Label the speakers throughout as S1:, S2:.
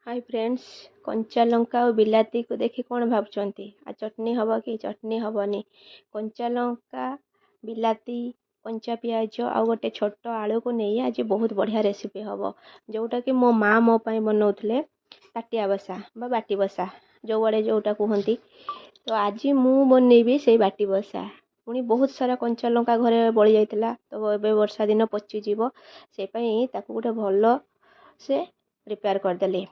S1: High friends, କଞ୍ଚା ଲଙ୍କା ଆଉ ବିଲାତିକୁ ଦେଖି କ'ଣ ଭାବୁଛନ୍ତି? ଆଉ ଚଟଣି ହେବ କି? ଚଟଣି ହେବନି। କଞ୍ଚା ଲଙ୍କା, ବିଲାତି, କଞ୍ଚା ପିଆଜ ଆଉ ଗୋଟେ ଛୋଟ ଆଳୁକୁ ନେଇ ଆଜି ବହୁତ ବଢ଼ିଆ ରେସିପି ହେବ, ଯେଉଁଟାକି ମୋ ମା' ମୋ ପାଇଁ ବନାଉଥିଲେ। ତାଟିଆ ବସା ବା ବାଟି ବସା, ଯେଉଁଆଡ଼େ ଯେଉଁଟା କୁହନ୍ତି। ତ ଆଜି ମୁଁ ବନେଇବି ସେଇ ବାଟି ବସା। ପୁଣି ବହୁତ ସାରା କଞ୍ଚା ଲଙ୍କା ଘରେ ବଳି ଯାଇଥିଲା, ତ ଏବେ ବର୍ଷା ଦିନ ପଚିଯିବ, ସେ ପାଇଁ ତାକୁ ଗୋଟେ ଭଲ ସେ ପ୍ରିପେୟାର କରିଦେଲି।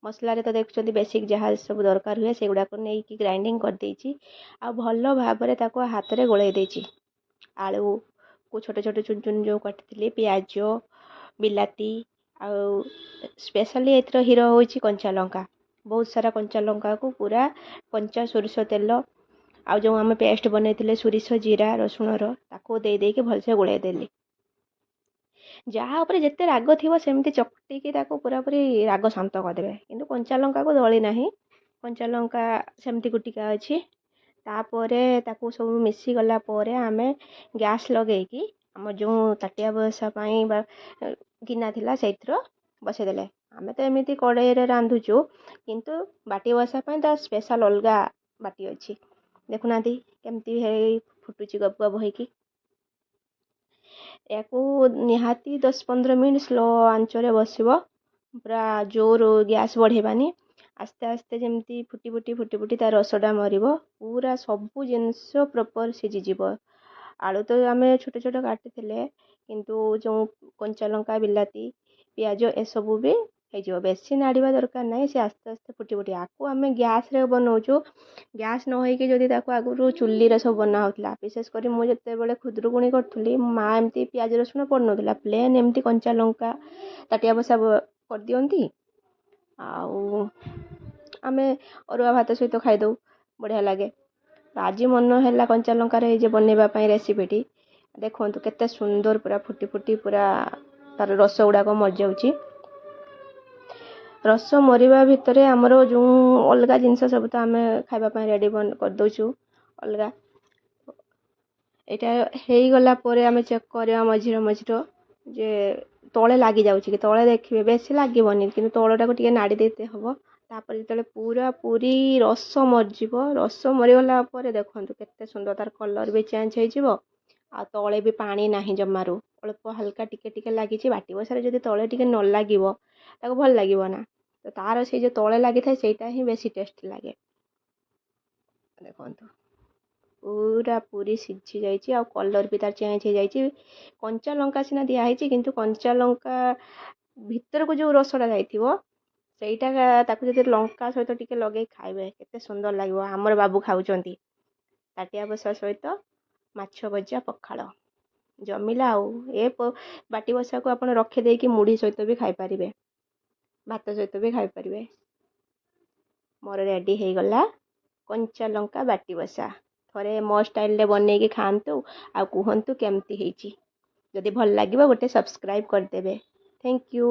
S1: ମସଲାରେ ତ ଦେଖୁଛନ୍ତି, ବେସିକ୍ ଯାହା ସବୁ ଦରକାର ହୁଏ, ସେଗୁଡ଼ାକୁ ନେଇକି ଗ୍ରାଇଣ୍ଡିଙ୍ଗ କରିଦେଇଛି ଆଉ ଭଲ ଭାବରେ ତାକୁ ହାତରେ ଗୋଳେଇ ଦେଇଛି। ଆଳୁକୁ ଛୋଟ ଛୋଟ ଚୁନ ଚୁନ ଯେଉଁ କାଟିଥିଲି, ପିଆଜ, ବିଲାତି ଆଉ ସ୍ପେଶାଲି ଏଥିର ହିରୋ ହେଉଛି କଞ୍ଚା ଲଙ୍କା। ବହୁତ ସାରା କଞ୍ଚା ଲଙ୍କାକୁ ପୁରା କଞ୍ଚା ସୋରିଷ ତେଲ ଆଉ ଯେଉଁ ଆମେ ପେଷ୍ଟ ବନେଇଥିଲେ ସୋରିଷ, ଜିରା, ରସୁଣର, ତାକୁ ଦେଇ ଦେଇକି ଭଲସେ ଗୋଳେଇ ଦେଲି। ଯାହା ଉପରେ ଯେତେ ରାଗ ଥିବ, ସେମିତି ଚକଟିକି ତାକୁ ପୁରାପୁରି ରାଗ ଶାନ୍ତ କରିଦେବେ। କିନ୍ତୁ କଞ୍ଚା ଲଙ୍କାକୁ ଦଳି ନାହିଁ, କଞ୍ଚା ଲଙ୍କା ସେମିତି ଗୋଟିକା ଅଛି। ତାପରେ ତାକୁ ସବୁ ମିଶିଗଲା ପରେ ଆମେ ଗ୍ୟାସ୍ ଲଗେଇକି ଆମର ଯେଉଁ ତାଟିଆ ବସା ପାଇଁ ବା ଗିନା ଥିଲା, ସେଇଥିର ବସେଇଦେଲେ। ଆମେ ତ ଏମିତି କଡ଼େଇରେ ରାନ୍ଧୁଛୁ, କିନ୍ତୁ ବାଟି ବସା ପାଇଁ ତା ସ୍ପେଶାଲ୍ ଅଲଗା ବାଟି ଅଛି। ଦେଖୁନାହାନ୍ତି କେମିତି ହେଇ ଫୁଟୁଛି ଗବ ଗବ ହେଇକି। ଏହାକୁ ନିହାତି 10-15 ମିନିଟ୍ ସ୍ଲୋ ଆଞ୍ଚରେ ବସିବ। ପୁରା ଜୋର ଗ୍ୟାସ୍ ବଢ଼େଇବାନି। ଆସ୍ତେ ଆସ୍ତେ ଯେମିତି ଫୁଟି ଫୁଟି ଫୁଟି ଫୁଟି ତା ରସଟା ମରିବ, ପୁରା ସବୁ ଜିନିଷ ପ୍ରପର୍ ସିଝିଯିବ। ଆଳୁ ତ ଆମେ ଛୋଟ ଛୋଟ କାଟିଥିଲେ, କିନ୍ତୁ ଯେଉଁ କଞ୍ଚା ଲଙ୍କା, ବିଲାତି, ପିଆଜ ଏସବୁ ବି ହେଇଯିବ। ବେଶୀ ନାଡ଼ିବା ଦରକାର ନାହିଁ। ସେ ଆସ୍ତେ ଆସ୍ତେ ଫୁଟି ଫୁଟି, ଆକୁ ଆମେ ଗ୍ୟାସ୍ରେ ବନାଉଛୁ। ଗ୍ୟାସ୍ ନ ହେଇକି ଯଦି ତାକୁ ଆଗରୁ ଚୁଲିରେ ସବୁ ବନା ହେଉଥିଲା। ବିଶେଷ କରି ମୁଁ ଯେତେବେଳେ ଖୁଦୁରୁକୁଣୀ କରୁଥିଲି, ମା ଏମିତି ପିଆଜ ରସୁଣ ପଡ଼ୁନଥିଲା, ପ୍ଲେନ୍ ଏମିତି କଞ୍ଚା ଲଙ୍କା ତାଟିଆ ବସା କରିଦିଅନ୍ତି ଆଉ ଆମେ ଅରୁଆ ଭାତ ସହିତ ଖାଇଦେଉ, ବଢ଼ିଆ ଲାଗେ। ତ ଆଜି ମନ ହେଲା କଞ୍ଚା ଲଙ୍କାରେ ଏଇ ଯେ ବନେଇବା ପାଇଁ ରେସିପିଟି। ଦେଖନ୍ତୁ କେତେ ସୁନ୍ଦର ପୁରା ଫୁଟି ଫୁଟି ପୁରା ତାର ରସ ଗୁଡ଼ାକ ମରିଯାଉଛି। ରସ ମରିବା ଭିତରେ ଆମର ଯେଉଁ ଅଲଗା ଜିନିଷ ସବୁ ତ ଆମେ ଖାଇବା ପାଇଁ ରେଡ଼ି କରିଦେଉଛୁ ଅଲଗା। ଏଇଟା ହେଇଗଲା ପରେ ଆମେ ଚେକ୍ କରିବା ମଝିରେ ମଝିରେ ଯେ ତଳେ ଲାଗିଯାଉଛି କି। ତଳେ ଦେଖିବେ ବେଶୀ ଲାଗିବନି, କିନ୍ତୁ ତଳଟାକୁ ଟିକେ ନାଡ଼ି ଦେଇତେ ହେବ। ତାପରେ ଯେତେବେଳେ ପୁରା ପୁରି ରସ ମରିଯିବ, ରସ ମରିଗଲା ପରେ ଦେଖନ୍ତୁ କେତେ ସୁନ୍ଦର ତାର କଲର୍ ବି ଚେଞ୍ଜ ହେଇଯିବ ଆଉ ତଳେ ବି ପାଣି ନାହିଁ ଜମାରୁ, ଅଳ୍ପ ହାଲକା ଟିକେ ଟିକେ ଲାଗିଛି। ବାଟି ବସାରେ ଯଦି ତଳେ ଟିକେ ନ ଲାଗିବ, ତାକୁ ଭଲ ଲାଗିବ ନା। ତ ତାର ସେଇ ଯେଉଁ ତଳେ ଲାଗିଥାଏ, ସେଇଟା ହିଁ ବେଶୀ ଟେଷ୍ଟ ଲାଗେ। ଦେଖନ୍ତୁ, ପୁରା ପୁରି ସିଝି ଯାଇଛି ଆଉ କଲର୍ ବି ତାର ଚେଞ୍ଜ ହେଇଯାଇଛି। କଞ୍ଚା ଲଙ୍କା ସିନା ଦିଆହେଇଛି, କିନ୍ତୁ କଞ୍ଚା ଲଙ୍କା ଭିତରକୁ ଯେଉଁ ରସଟା ଯାଇଥିବ, ସେଇଟା ତାକୁ ଯଦି ଲଙ୍କା ସହିତ ଟିକେ ଲଗେଇ ଖାଇବେ, କେତେ ସୁନ୍ଦର ଲାଗିବ। ଆମର ବାବୁ ଖାଉଛନ୍ତି ତାଟିଆ ବସା ସହିତ ମାଛ ଭଜା, ପଖାଳ ଜମିଲା। ଆଉ ଏ ବାଟି ବସାକୁ ଆପଣ ରଖିଦେଇକି ମୁଢ଼ି ସହିତ ବି ଖାଇପାରିବେ, ଭାତ ସହିତ ବି ଖାଇପାରିବେ। ମୋର ରେଡ଼ି ହେଇଗଲା କଞ୍ଚା ଲଙ୍କା ବାଟି ବସା। ଥରେ ମୋ ଷ୍ଟାଇଲରେ ବନେଇକି ଖାଆନ୍ତୁ ଆଉ କୁହନ୍ତୁ କେମିତି ହେଇଛି। ଯଦି ଭଲ ଲାଗିବ, ଗୋଟେ ସବସ୍କ୍ରାଇବ୍ କରିଦେବେ। Thank you.